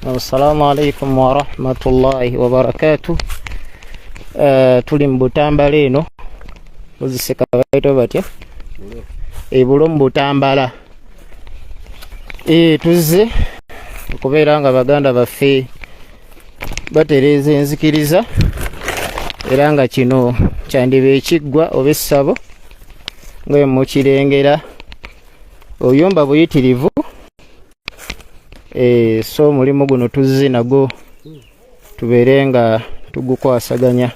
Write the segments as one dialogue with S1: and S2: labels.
S1: Assalamu alaikum warahmatullahi wabarakatuh. Tuli mu Butambala eno oziseka baita batya ebulo mu Butambala. Tuzze okubeera nga baganda baffe batereeza enzikiriza, era nga kino kyandiba ekiggwa oba essabo nga mukirengera, obuyumba buyitirivu. So omulimu guno tuzze nagwo tubeere nga tugukwasaganya.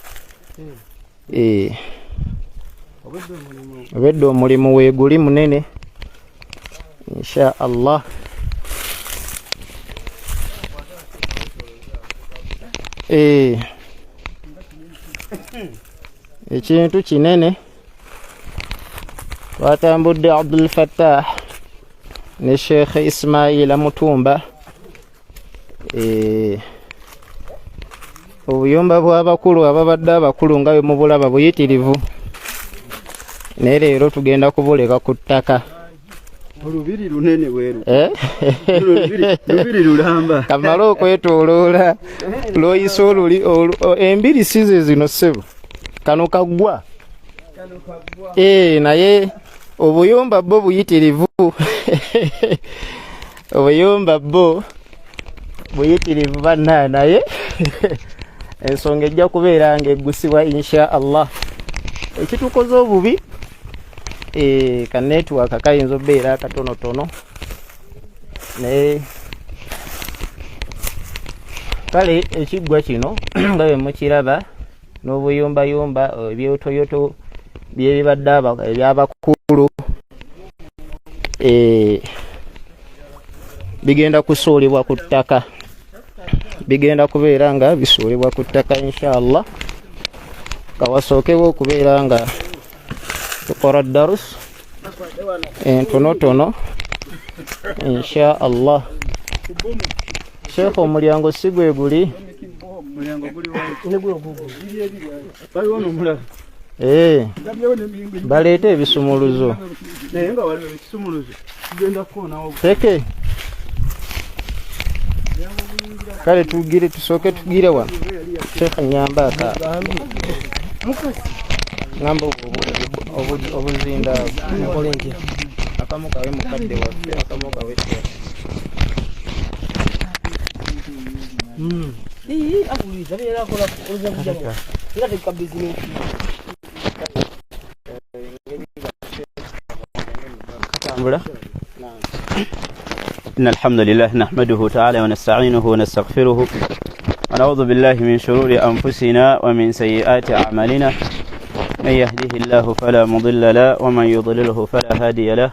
S1: Obedde omulimu weeguli munene, insha Allah. Ekintu kinene. Twatambudde Abdul Fattah ne Sheikh Ismaila Mutumba. Obuyumba bw'abakulu ababadde abakulu nga bwe mubulaba buyitirivu, naye leero tugenda kubuleka ku ttaka.
S2: Olubiri lunene bweru. Lubiri lulamba.
S1: Kamale okwetoloola lwoyisa oluli embiri size zino ssebo, kano kaggwa. Naye obuyumba bwo buyitirivu, obuyumba bwo buyitirivu banna, naye ensonga ejja kubeera ng'eggusibwa insha Allah. Ekitukoze obubi, ka network kayinza okubeera akatonotono, naye kale ekiggwa kino nga bwe mukiraba n'obuyumbayumba ebyotoyoto byebibadde ebyabakulu, bigenda kusuulibwa ku ttaka, bigenda kubeera nga bisuulibwa ku ttaka inshallah. Kawasookewo okubeera nga tukola darus entonotono insha Allah. Sheikh, omulyango si gwe guli? Baleete ebisumuluzo teke. Kale tugire, tusooke tugire wano. Sheikh, nyamba aka ngamba obuzindaalo akamu kawe mukadde waffe, akamu kawe Sheikh.
S2: Tambula. إن الحمد لله نحمده تعالى ونستعينه ونستغفره ونعوذ بالله من شرور أنفسنا ومن سيئات أعمالنا، من يهده الله فلا مضل له ومن يضلله فلا هادي له،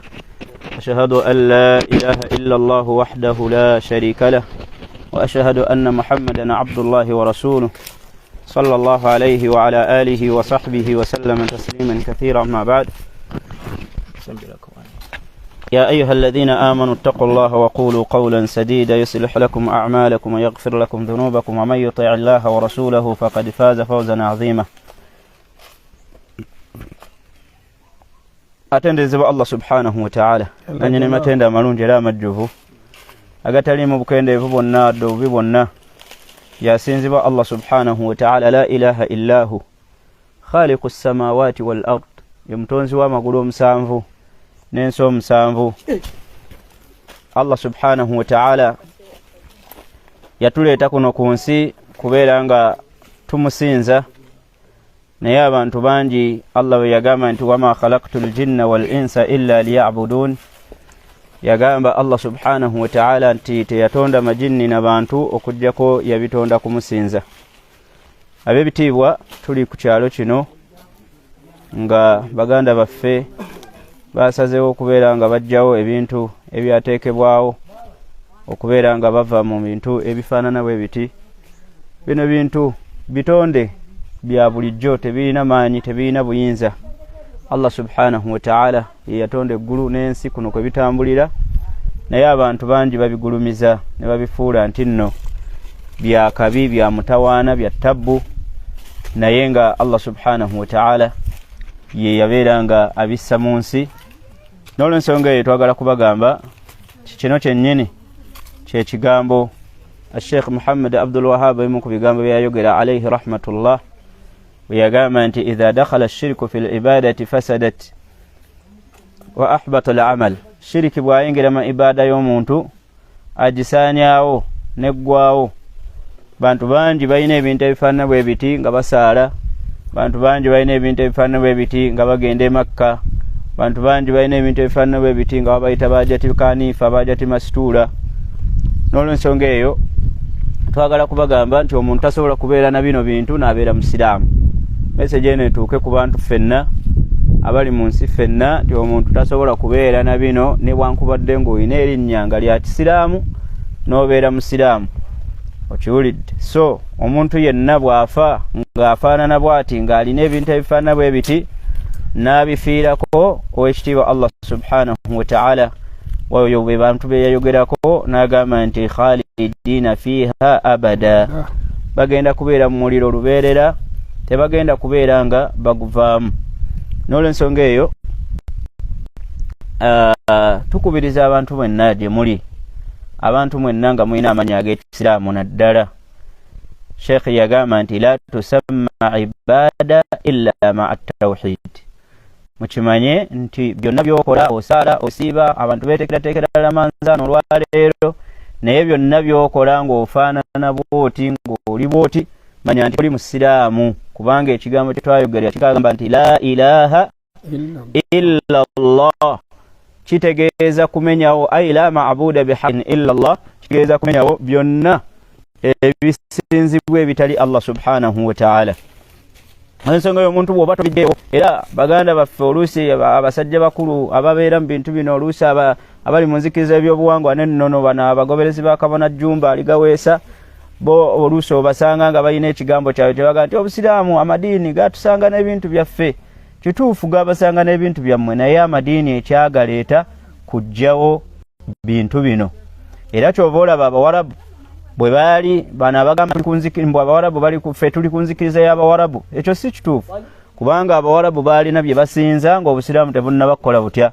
S2: أشهد أن لا إله إلا الله وحده لا شريك له، وأشهد أن محمدا عبد الله ورسوله صلى الله عليه وعلى آله وصحبه وسلم تسليما كثيرا. ما بعد، يا أيها الذين آمنوا اتقوا الله وقولوا قولا سديدا يصلح لكم أعمالكم ويغفر لكم ذنوبكم، ومن يطع الله ورسوله فقد فاز فوزا عظيما. Atenderezebwa Allah subhanahu wataala, nanyini matenda amalungi era amajjuvu agataliimu bukendeevu bwonna adde obubi bwonna. Yasinzibwa Allah subhanahu wataala, la ilaha illahu khaliqu ssamawati wal ard, ye mutonzi w'amagulu omusanvu n'ensi omusanvu. Allah subhanahu wataala yatuleeta kuno ku nsi kubeera nga tumusinza, naye abantu bangi Allah bwe yagamba nti wama khalaktu ljinna wal insa illa liyabudun, yagamba Allah subhanahu wataala nti teyatonda majinni na bantu okugjako yabitonda kumusinza. Ab'ebitiibwa, tuli ku kyalo kino nga baganda baffe basazeewo okubeera nga bajjawo ebintu ebyateekebwawo okubeera nga bava mu bintu ebifaanana bwe biti. Bino bintu bitonde bya bulijjo, tebirina maanyi, tebirina buyinza. Allah subhanahu wataala ye yatonda eggulu n'ensi kuno kwe bitambulira, naye abantu bangi babigulumiza ne babifuula nti nno byakabi, bya mutawaana, bya tabbu, naye nga Allah subhanahu wataala ye yabeera nga abissa mu nsi. N'olwensonga eyo twagala kubagamba kino kyennyini kyekigambo Sheikh Muhammad Abdul Wahab emu ku bigambo byeyayogera alaihi rahmatullah bwe yagamba nti idha dakhala shirku fi libadati fasadat wa ahbata al amal. Shiriki bw'ayingira mu ibaada y'omuntu agisaanyaawo neggwawo. Bantu bangi balina ebintu ebifaanana bwe biti nga basaala, bantu bangi balina ebintu ebifaanana bwe biti nga bagenda e Makka, bantu bangi balina ebintu ebifaanana bwe biti nga babayita bajati kaniifa, bajati masituula. N'olwensonga eyo twagala kubagamba nti omuntu tasobola kubeera na bino bintu n'abeera musiraamu. Meseji eno etuuke ku bantu ffenna abali mu nsi ffenna nti omuntu tasobola kubeera na bino ne bwankubadde ng'olina erinnya nga lya kisiraamu n'obeera musiraamu. Okiwulidde? So omuntu yenna bw'afa ng'afaanana bw'ati, ng'alina ebintu ebifaanana bwe biti n'abifiirako, owekitiibwa Allah subhanahu wataala oyo be bantu be yayogerako n'agamba nti khalidina fiha abada, bagenda kubeera mu muliro lubeerera, tebagenda kubeera nga baguvaamu. N'olwensonga eyo tukubiriza abantu mwenna gye muli, abantu mwenna nga mulina amaanyi ag'ekisiraamu, naddala sheekh yagamba nti la tusamma ibada illa maa tawhid. Mukimanye nti byonna byokola, osaala, osiiba, abantu beteekerateekera lamanzaano olwaleero, naye byonna byokola ng'ofaanana bwoti, ng'oli bwoti, manya nti oli musiraamu, kubanga ekigambo kyetwayogerera kigamba nti la ilaha illa Allah, kitegeeza kumenyawo ai la mabuda bihaqin illa Allah, kitegeeza kumenyawo byonna ebisinzibwa ebitali Allah subhanahu wataala. Ensonga y'omuntu bw'oba tobiddeewo, era baganda baffe oluusi abasajja bakulu ababeera mu bintu bino, oluusi abali mu nzikiriza ebyobuwangwa n'ennono, bano abagoberezi ba Kabona Jjumba Aligaweesa, bo oluusi obasanga nga balina ekigambo kyabwe kyebaga nti obusiraamu, amadiini gatusanga n'ebintu byaffe. Kituufu, gabasanga n'ebintu byammwe, naye amadiini ekyagaleeta kujjawo bintu bino. Era kyova olaba abawarabu bwe baali bano abagamba mbu abawarabu bali ffe tuli ku nzikiriza y'abawarabu, ekyo si kituufu, kubanga abawarabu baalina bye basinza ng'obusiraamu tebunnaba kukola butya,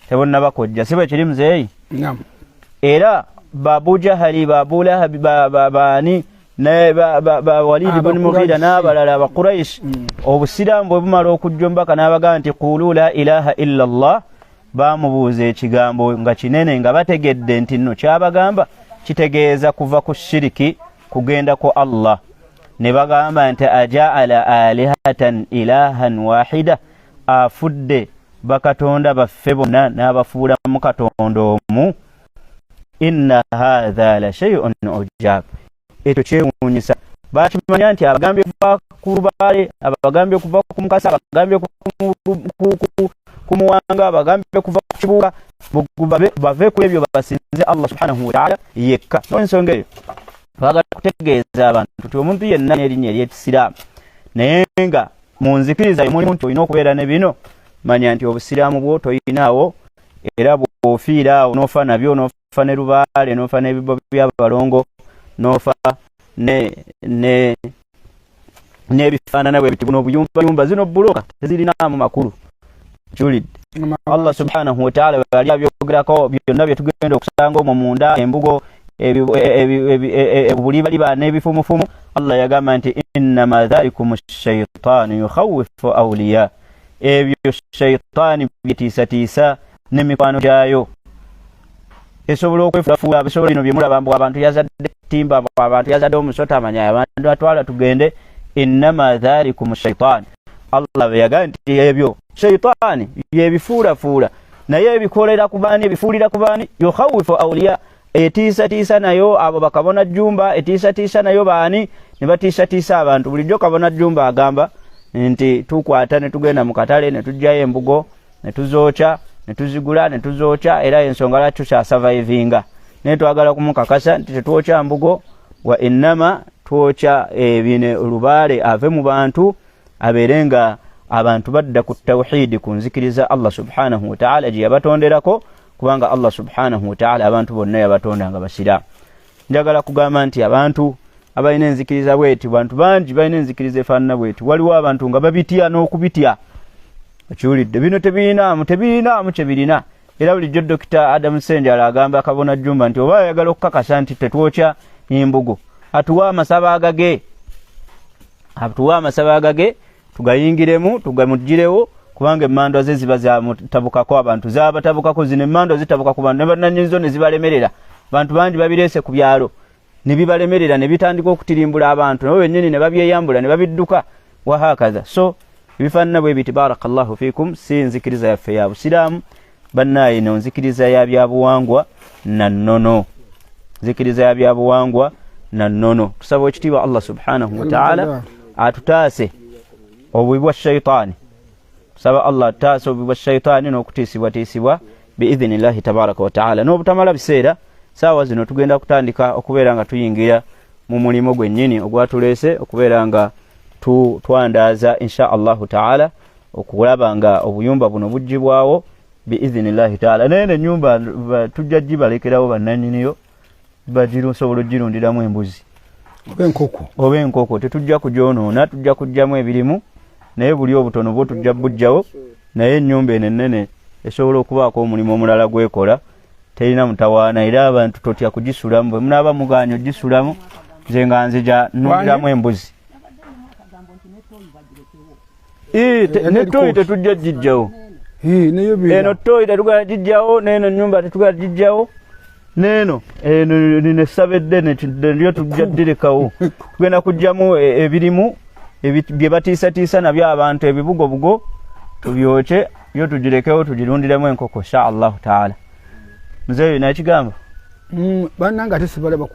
S2: tebunnaba kujja. Si bwe kiri, muzeeyi? Era babujahali, babulahabi, baani, ba Walidi buni Mughira n'abalala Abakuraish, obusiraamu bwe bumala okujja, omubaka n'abagamba nti qulu la ilaha illa Allah, bamubuuza ekigambo nga kinene, nga bategedde nti nno kyabagamba kitegeeza kuva ku shiriki kugenda ku Allah. Ne bagamba nti ajaala alihatan ilahan wahida, afudde bakatonda baffe bonna n'abafuulamu katonda omu? Inna hatha la shay'un ujab. Ekyo kyewuunyisa. Bakimanya nti abagambye kuva ku lubaale, abagambye kuva ku mukasa, abagambye ku muwanga, abagambye kuva ku kibuga, bave ku ebyo basinze Allah subhanahu wataala yekka. Ensonga eyo twagala kutegeeza abantu nti omuntu yenna n'erinnya eryekisiraamu naye nga mu nzikiriza mulimu nti olina okubeera ne bino, manya nti obusiraamu bwo toyinaawo. Era bw'ofiira awo n'ofa nabyo, n'ofa ne lubaale, n'ofa n'ebibo by'abalongo, n'ofa ne n'ebifaanana bwe biti, buno obuyumbayumba, zino buloka tezirinaamu makulu. Kiwulidde? Allah subhanahu wataala bali abyogerako byonna bye tugenda okusanga omwo munda, embugo, obulibaliba n'ebifumufumu. Allah yagamba nti innama dhalikum shaitaanu yukhawifu awliya, ebyo shaitaani byetiisatiisa n'emikwano gyayo, esobola okwefuulafuula, bisobola bino byemulaba mbu abantu yazadde timba, mbu abantu yazadde omusota, amanya abantu atwala tugende. Innama dhalikum shaitan, Allah bwe yagamba nti ebyo shaitaani byebifuulafuula, naye ebikolera ku baani? Ebifuulira ku baani? Yukhawifu awliya, etiisatiisa nayo abo bakabona jjumba, etiisatiisa nayo baani? Ne batiisatiisa abantu. Bulijjo kabona jjumba agamba nti tukwata ne tugenda mu katale ne tugjayo embugo ne tuzookya, ne tuzigula ne tuzookya, era ensonga lwaki tukyasurvivinga. Naye twagala kumukakasa nti tetwokya mbugo, wa innama twokya ebine lubaale ave mu bantu, abeere nga abantu badda ku tawhidi, ku nzikiriza Allah subhanahu wataala gye yabatonderako, kubanga Allah subhanahu wataala abantu bonna yabatonda nga basiraamu. Njagala kugamba nti abantu abalina enzikiriza bweti, bantu bangi balina enzikiriza efaanana bweti, waliwo abantu nga babitya n'okubitya. Okiwulidde? Bino tebirinaamu, tebirinaamu kye birina. Era bulijjo Dokita Adamu Senjala agamba kabona Jjumba nti oba ayagala okukakasa nti tetwokya Embugo atuwa amasaba agage, atuwa amasaba agage tugayingiremu tugamugirewo, kubanga emmandwa ze ziba zamutabukako abantu, zabatabukako zino emmandwa zitabuka ku bantu ne bannannyinizo ne zibalemerera. Bantu bangi babireese ku byalo ne bibalemerera ne bitandika okutirimbula abantu, nabo bennyini ne babyeyambula ne babidduka wahakaza. So ebifaanana bwe biti, barakallahu fikum, si nzikiriza yaffe ya busiraamu bannaaye, eno nzikiriza ya byabuwangwa na nnono, nzikiriza ya byabuwangwa na nnono. Tusaba ekitiibwa Allah subhanahu wa ta'ala atutaase obubi bwa shaitaani, tusaba Allah atutaase obubi bwa shaitaani n'okutiisibwatiisibwa biidhinillahi tabaraka wa ta'ala. N'obutamala biseera, saawa zino tugenda kutandika okubeera nga tuyingira mu mulimu gwennyini ogwatuleese okubeera nga twandaaza insha Allahu taala okulaba nga obuyumba buno buggyibwawo biidhinillahi taala. Naye n'ennyumba tujja gibalekerawo bannannyiniyo, bagisobola okugirundiramu embuzi oba enkoko, tetujja kugyonoona, tujja kuggyamu ebirimu, naye buli obutono bwo tujja buggyawo. Naye ennyumba eno ennene esobola okubaako omulimu omulala gwekola, terina mutawaana, era abantu totya kugisulamu. Bwe munaaba mugaanye ogisulamu, nze nga nzija nnundiramu embuzi. Ne toyi tetujja gijjawo, eno toyi tetugala gijjawo, n'eno ennyumba tetugala gijjawo, n'eno eno nina essaba eddene lyo tujja ddirekawo. Tugenda kuggyamu ebirimu bye batiisatiisa nabyo abantu, ebibugobugo tubyokye, yo tugirekewo tugirundiremu enkoko insha Allahu taala. Muzeeyi nakigamba
S3: bannange ate sibalaba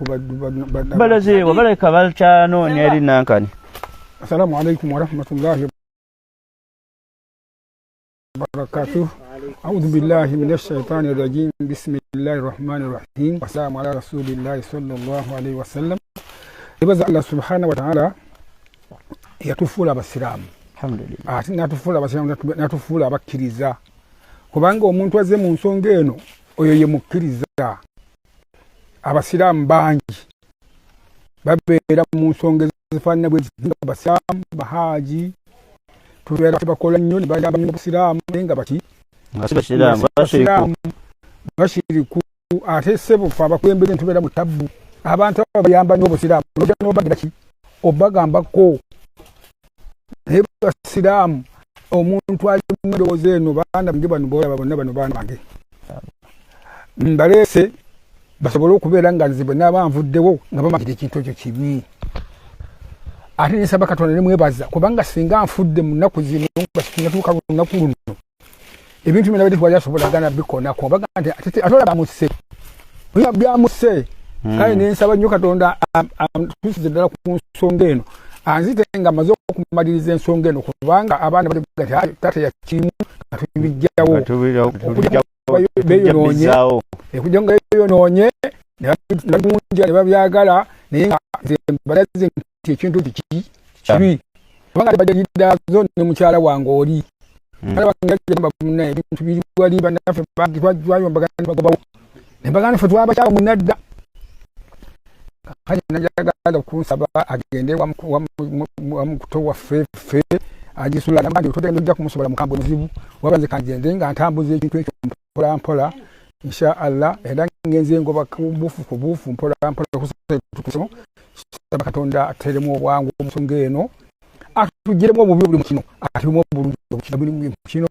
S2: balazeewa, baleka bakyanoonya eri nankani.
S3: Assalamu alaikum warahmatullahi wabarakatuh. Audhu billahi minash shaitani rajim. Bismillahi rahmani rahim. Wassalamu ala rasulillahi sallallahu alaihi wasallam. Ebaza Allah subhanahu wa ta'ala yatufuula abasiraamu,
S2: alhamdulillah,
S3: ate natufuula abasiraamu, natufuula abakkiriza, kubanga omuntu azze mu nsonga eno oyo ye mukkiriza. Abasiraamu bangi babeera mu nsonga ezifaanana bwe ziti, nga basiraamu bahaaji, tubeera bakola nnyo ne bayamba nnyo obusiraamu, naye nga baki
S2: nga si basiraamu, bashiriku,
S3: bashiriku. Ate ssebo ffe abakulembeze tubeera mu tabbu, abantu abo bayamba nnyo obusiraamu, nojja n'obagira ki obagambako, naye basiraamu omuntu ali mu ndowooza eno, baana bange bano boolaba bonna bano baana bange mbaleese basobole okubeera nga nze bwe naaba nvuddewo nga bamanyi ekintu ekyo kibi. Ate nsaba Katonda ne mwebaza, kubanga singa nfudde mu nnaku zino nga sinnatuuka lunaku luno, ebintu byonna bye twali asobolagana bikonako, baga nti ate olaba musse, byamusse. Kale ne nsaba nnyo Katonda atuusize ddala ku nsonga eno, anzite nga mmaze okumaliriza ensonga eno, kubanga abaana bali nti taata yakirimu nga tubijjawo, beeyonoonye, okujja nga beeyonoonye ne bagunja ne babyagala, naye nga nze mbalaze nti ekintu kiki kibi, kubanga bajja ne mukyala wange oli mukyala wange yagamba munnaye ebintu biri wali bannaffe twayombagana bagobawo ne baganda ffe twabakyawa munadda. Kale najagala okunsaba agende wa muto waffe ffe agisula, nagamba nti togenda kumusobola mukambwe muzibu, waba nze kangende nga ntambuza ekintu ekyo mpola mpola insha Allah, era ngenze ngoba kubuufu kubuufu mpola mpola kusa Katonda ateremu obwangu mu nsonga eno, atuggyiremu obubi obuli mu kino, atulimu obulungi obuli mu kino.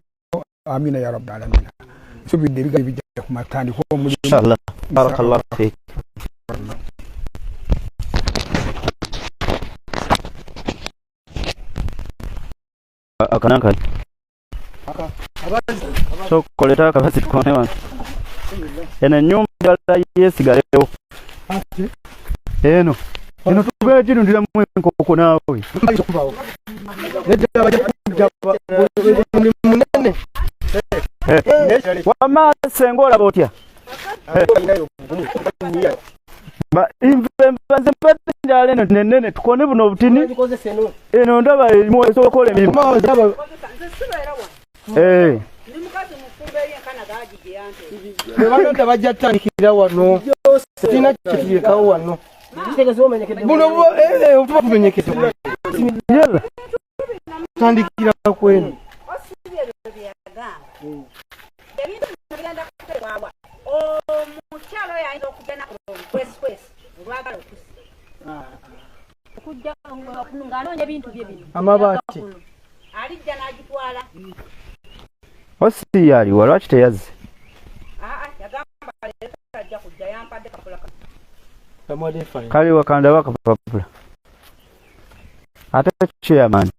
S3: Amina ya rabbil alamin. Nsubidde ebigambo bijja ku matandiko omulimu.
S2: Inshallah. Barakallahu fik. Akanankani so koleta akabazi tukone wano. Eno ennyumba ddala yeesigalewo eno eno tugenda girundiramu enkoko naawe. Wamma senga olaba otya? Nze mbadde njala eno nennene, tukone buno obutini, eno ndaba erimu esobola okukola emirimu.
S1: Bwe bajja tutandikira wano, tulina kyetulekawo wano, buno tuba tumenyekese, tutandikira kweno.
S4: Omukyalo oyo ayinza okugenda omukwesikwesi olwagala okusi Ng'anoonya ebintu bye bino.
S5: Amabaati.
S4: Alijja n'agitwala.
S2: Osi yaliwa lwaki teyazze?
S4: Yagamba leero tajja kujja yampadde kapula.
S2: Kale wakandaba akapapula. Ate chairman.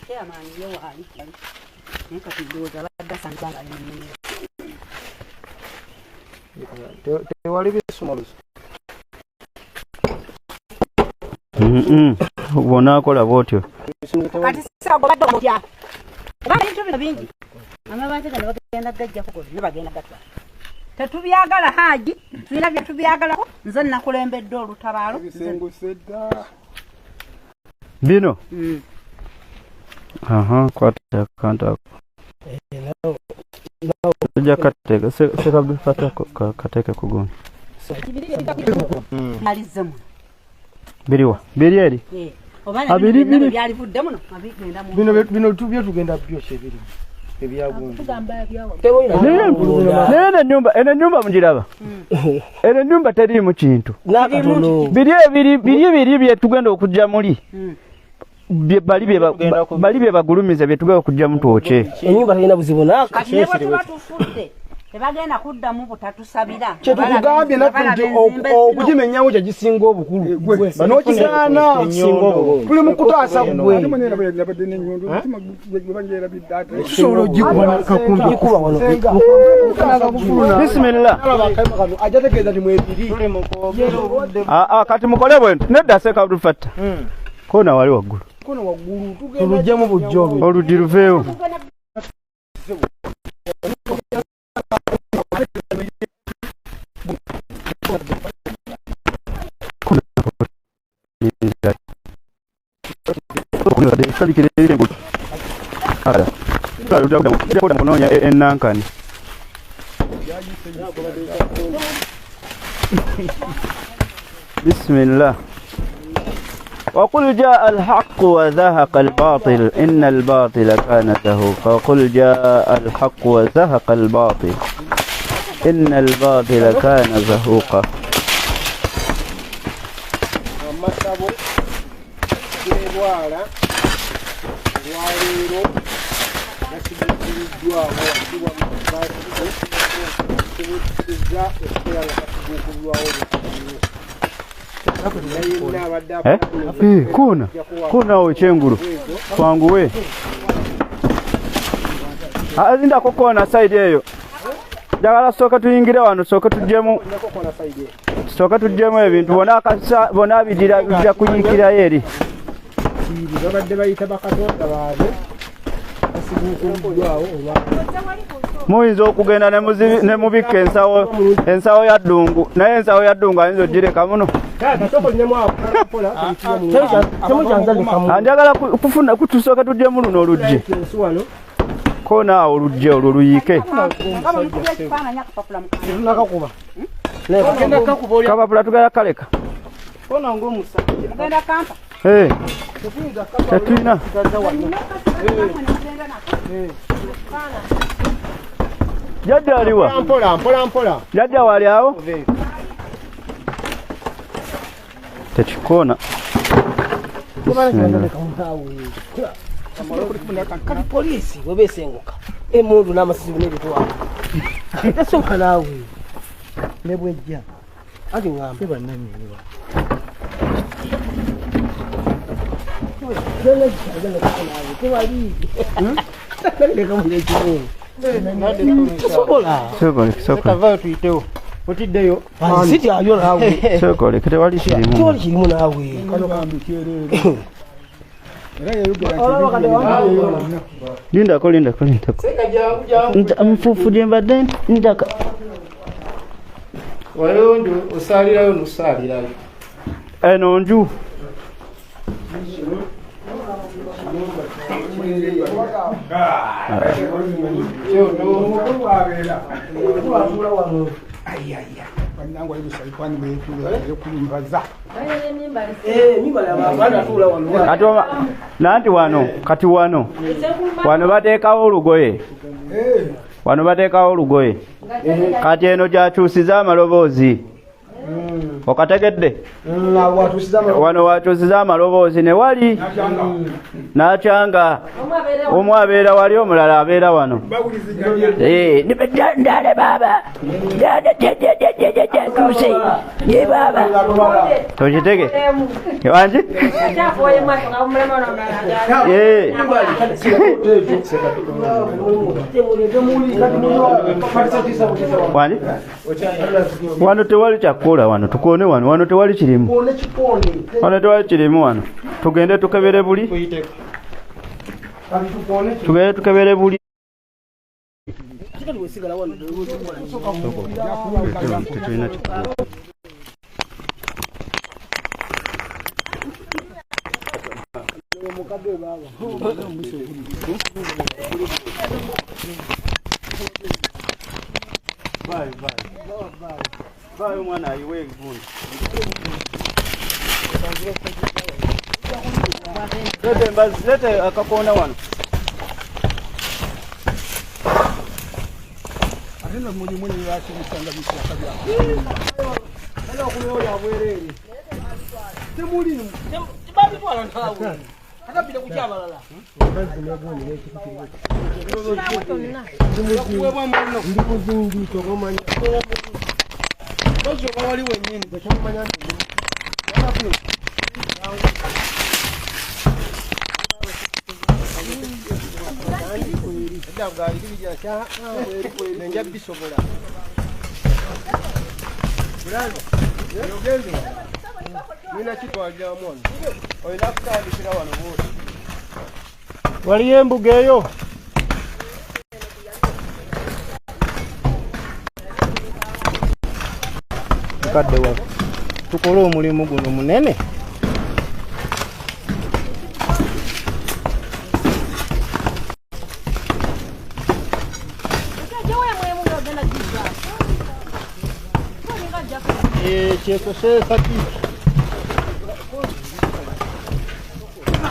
S4: Chairman ye waali. Naye kati ndowooza abadde asanze nga ali mu nnimiro.
S5: Tewali bisumuluzo.
S2: Bw'onaakola bw'otyo.
S4: Kati saago badde otya? Kubanga ebintu bino bingi. Amabaati gano bagenda gajjako gonna bagenda gatwala. Tetubyagala Haji, tulina bye tubyagalako. Nze nakulembedde olutabaalo.
S2: Bino? Aha, kwata akantu ako. Ojja kateeka, Ssekabifata kateeke ku gundi.
S4: Malizze muno.
S2: Biriwa? Biri eri?
S4: Oba
S2: Abiri, biri.
S4: byalivudde muno abigenda mu.
S5: Bino bino tubye tugenda byokya ebirimu. Ebyagundi.
S2: Naye eno ennyumba, eno ennyumba mugiraba? Eno ennyumba teriimu kintu.
S6: N'akatono.
S2: Biri ebiri, biri biri bye tugenda okujja muli. Bali bye bagulumiza bye tugenda okujja twokye.
S6: Ennyumba terina buzibu n'aka.
S4: Kati ne bwe tuba tufudde tebagenda kuddamu butatusabira.
S5: Kye tukugambye naffe nti okugimenyawo kye kisinga obukulu. Banokigaana tuli mu kutaasa ggwe. Tusobola ogikuba
S6: Gikuba wano.
S2: Bismillah.
S5: Ajja tegeeza nti mwebiri.
S2: Kati mukole bwe nti nedda Ssekabifata. Koona wali waggulu.
S5: Kono waggulu
S6: Tuluggyemu bujja olwo.
S2: Oluggi luveewo. Enankani. Bismillah. وقل جاء الحق وزهق الباطل إن الباطل كان زهوقا. وقل جاء الحق وزهق الباطل إن الباطل كان زهوقا.
S5: Amasabo g'ebwala olwaleero gasigikiriddwawo wakibwa kubukiza okukola nga kasiguukulwawo bukimu.
S2: Kuna kuna awo ekyengulu twanguwe. Lindako koona sayidi eyo. Njagala sooka tuyingire wano, sooka tuggyemu ebintu bonna bigira bijja kuyiikirayo eri.
S5: Babadde bayita bakatonda baabwe basiguukuliddwawo olwa
S2: Muyinza okugenda ne mubikka ensawo ya ddungu, naye ensawo ya ddungu ayinza ogireka muno. Njagala kufuna tusooka tuggyemu luno oluggi. Koona awo oluggi olwo luyiike. Kapapula tugenda kaleka. Tetulina. Jjajja aliwa?
S5: Mpola mpola mpola.
S2: Jjajja wali awo? Tekikoona.
S6: Kati poliisi bwe beesenguka emmundu n'amasizi n'ebitwalo. Tesobola naawe ne bwejja. Anti ŋŋamba. Tesobola.
S1: Kavayo tuyitewo. Otiddeyo.
S6: Sityayo naawe.
S2: Sokole tewali kirimu.
S6: Tewali kirimu naawe.
S2: Lindako lindako lindako. Nfuufu gye mbadde ndaka.
S1: Waliwo nju osaalirayo n'osaalirayo.
S2: Eno nju. Nanti wano kati wano wano bateekawo olugoye, wano bateekawo olugoye. Kati eno gyakyusiza amaloboozi. Okategedde? Wano watuusiza amaloboozi ne wali n'akyanga omu abeera wali omulala abeera wano. Ndale baaba tuuse ye baaba tokitege wangi. Wano tewali kyakukola wano tukoone wano wano tewali kirimu wano tewali kirimu wano tugende tukebere buli tugende tukebere buli. Omwana ayiwe ebivundo. Lete embazi, lete akakoona wano.
S3: Ate nno mulimu ne lwaki bisanga bisaka bya.
S5: Kale okuleo ya bwereere. Temulimu. Tebabitwala naawe. Akabira kukyabalala.
S6: Embazi n'ogundi n'ekikukirimu. Ndi kuzingiito ng'omanya.
S5: Ozo wali wennyini.
S6: Tekyamanya nti
S5: nja bisobola.
S1: Waliyo embuga eyo. Mukadde waffe tukole omulimu guno munene.
S5: Kyesose Sadiki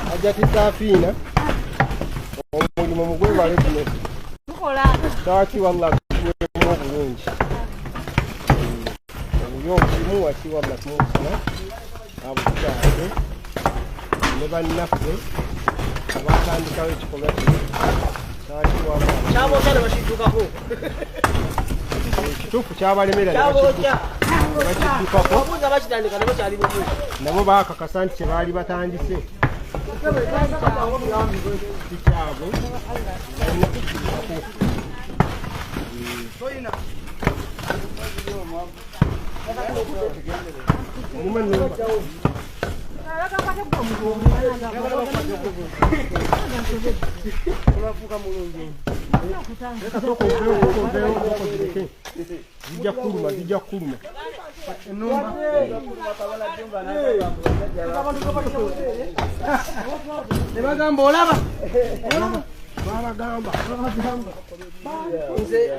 S5: Hajati Safina omulimu mugwebale guno Saaki wallah tuwemu obulungi obuli obulimu waki wallah tumusana abutugaate ne bannaffe abatandikawo ekikolwa kino Saaki wallah
S6: Kyabokya ne bakiddukako.
S5: Ekituufu kyabalemera ne
S6: Kyabokya.
S5: bakiddukako.
S6: Ababuuza bakitandika nabo kyali bubi.
S5: Nabo baakakasa nti kye baali batandise kikyabwe balina kukiddukako. Mulimu ennumba. Leka sooka oveewo ozireke. Zijja kuluma, zijja kuluma.
S6: Ne bagamba olaba.
S5: Babagamba.
S6: Nze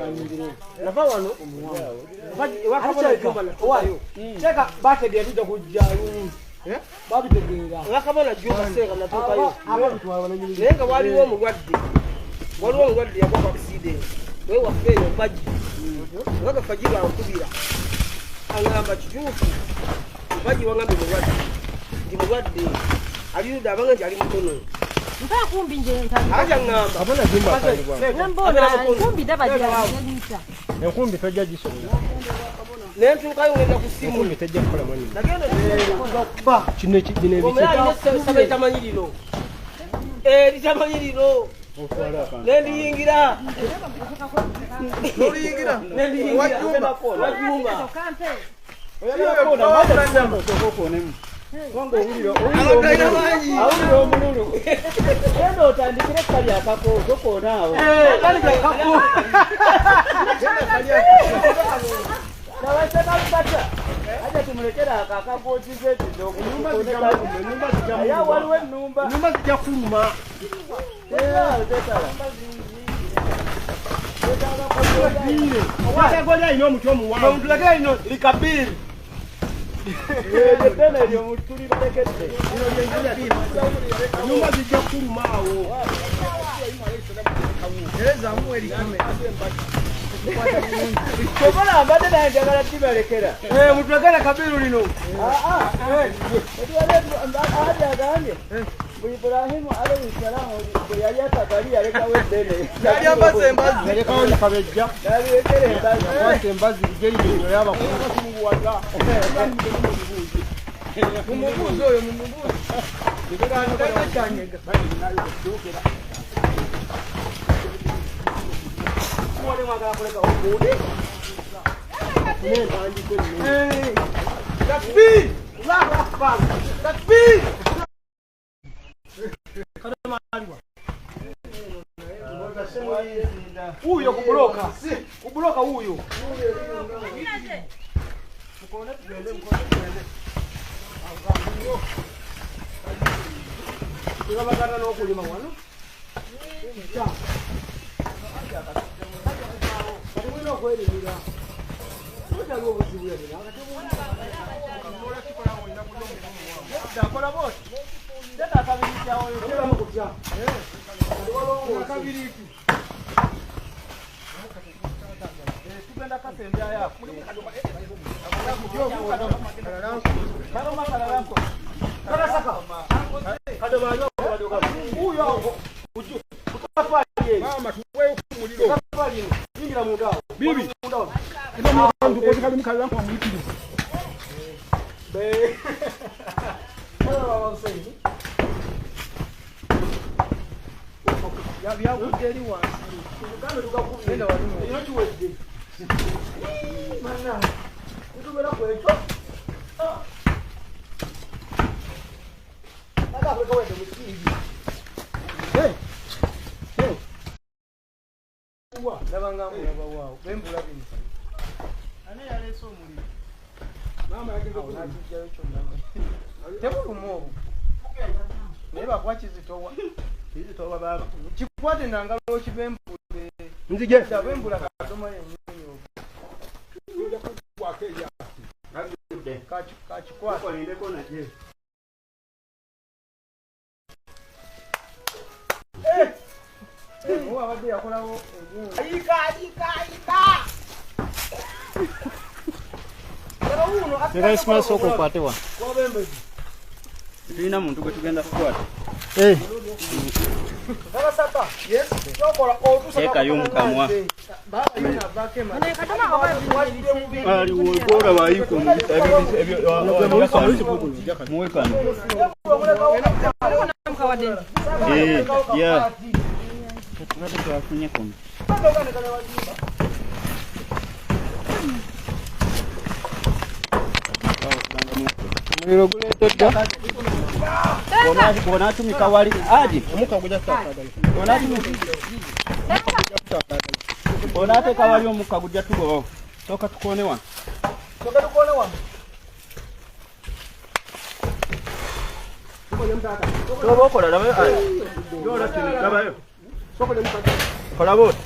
S6: nava wano ewakabona Jumba natuukayo. Seeka bategeera tujja kujja babitegeera. Ewakabona Jumba seeka natuukayo. Naye nga waliwo omulwadde. Waliwo omulwadde yagwa ku accident. Naye waffe eyo Mpagi. Nga Fajiri ankubira. Aŋŋamba kituufu. Mpagi wangambye mulwadde. Ndi mulwadde. Ali ludda abanga nti ali mutono.
S4: Mpa kumbi nje
S6: Aja ŋŋamba.
S5: Abona Jumba akalibwa.
S4: Mbona nkumbi daba gyalisa.
S5: Enkumbi tojja gisobola.
S6: Ne ntuukayo ngenda ku ssimu.
S5: Enkumbi tejja kukola mwanyina.
S6: Nagenda
S5: Ba kino bino ebiki.
S6: Omulala alina essaba eritamanyi lino. Eritamanyi lino. Nendiyingira.
S5: Noliyingira.
S6: Nendiyingira. Wajumba.
S2: Genda otandikire kali akako tokoona awo. Aja tumulekere ako akakookiza ekiddo. Waliwo ennumba.
S5: Ennumba zijja kuluma. Kategori alina omuti omuwanvu.
S2: Tulekere lino likabiri. Eddene eryo tulibalekedde.
S5: Ennyumba zijja kuluma awo.
S2: Kyobola mbadde naye njagala kibalekera.
S6: Mutulekere kabiru lino.
S2: Adi agambye bu Ibrahimu alayhi salamu bwe yali atakali yalekawo eddene.
S6: Yali ambaza embazi.
S5: Yalekawo kabejja.
S2: Yalekera embazi.
S5: Yakwata embazi ligeri y'abakulu.
S6: Mumubuuze oyo mumubuuze. Takbir! Allahu Akbar! Takbir! Huyo kubuloka. Kubuloka huyo. Tebabagana n'okulima wano. Kati mulina okwerimira. Totaliwo obuzibu yadde. Akola bw'oti. Leeta akabiriiti awo. Akabiriiti. Tugenda kasembyayo ako.
S3: Bibi.
S2: Tulina muntu gwe tugenda kukwata. Teekayo mu kamwa. Muwe kano. Twafunye kuno.
S1: Omuliro guleeteddwa.
S2: Bw'onaatumika wali aji bw'onaateeka wali omukka gujja tugobawo. Sooka tukoone wano. Toba okola labayo. Labayo. Kola bw'oti.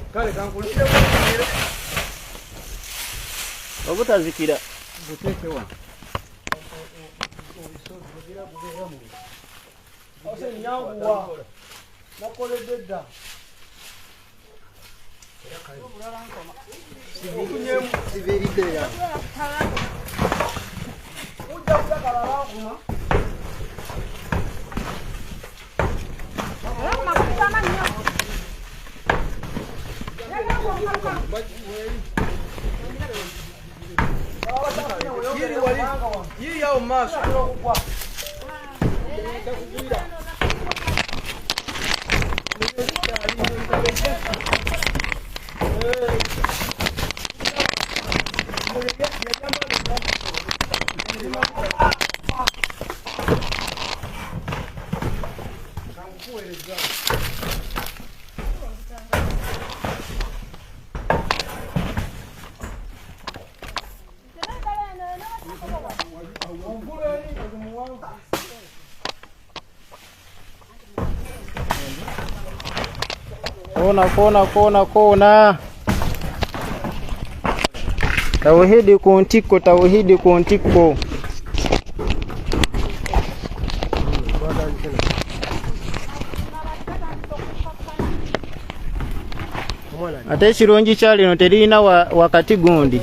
S2: Obutazikira. Buteeke wano.
S1: Kona kona kona kona. Tauhidi ku ntikko, tauhidi ku ntikko. Ate ekirungi kya lino teririna wakati gundi,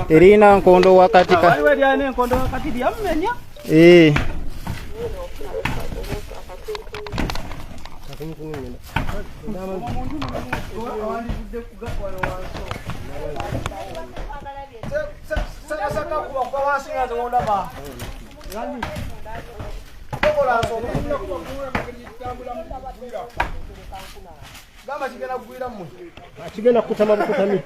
S1: teriyina nkondo wakati ka eh.
S6: Kigenda kukutama bukutami.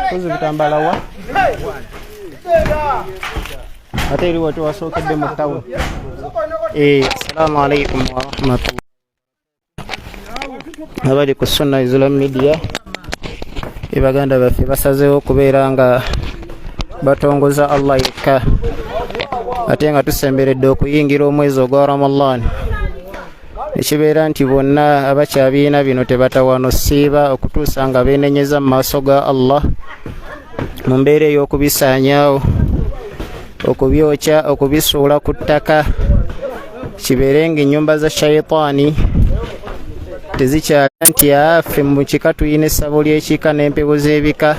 S1: Kozi bitambala wa ate eri watu wasookedde mu ttawuni. Assalamu alaikum warahmatullah. Abali ku Sunna Islam Media, baganda baffe basazeewo okubeera nga batongoza Allah yekka, ate nga tusemberedde okuyingira omwezi ogwa Ramadan, ekibeera nti bonna abakyabiina bino tebatawaana osiiba okutuusa nga beenenyeza mu maaso ga Allah mu mbeera ey'okubisaanyaawo, okubyokya, okubisuula ku ttaka, kibeere ng'ennyumba za shayitaani tezikyali nti affe mu kika tulina essabo ly'ekika n'empewo z'ebika,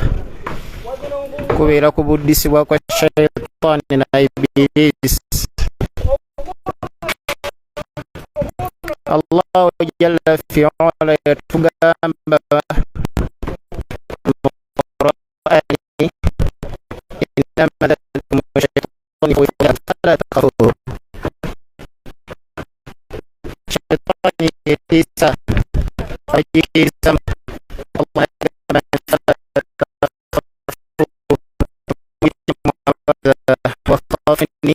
S1: kubeera ku buddisibwa kwa shayitaani na Ibilisi. Allahu jalla fi'ala yatugamba mu Qur'ani, innama dhalikum shaytanu fala takhafuhu. Shaytani yetiisa agikiriza Allah yagamba fala takhafuhu wa khafni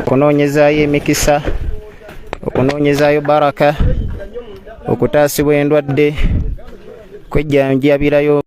S1: okunoonyezaayo emikisa, okunoonyezaayo baraka, okutaasibwa endwadde, kwejjanjabirayo.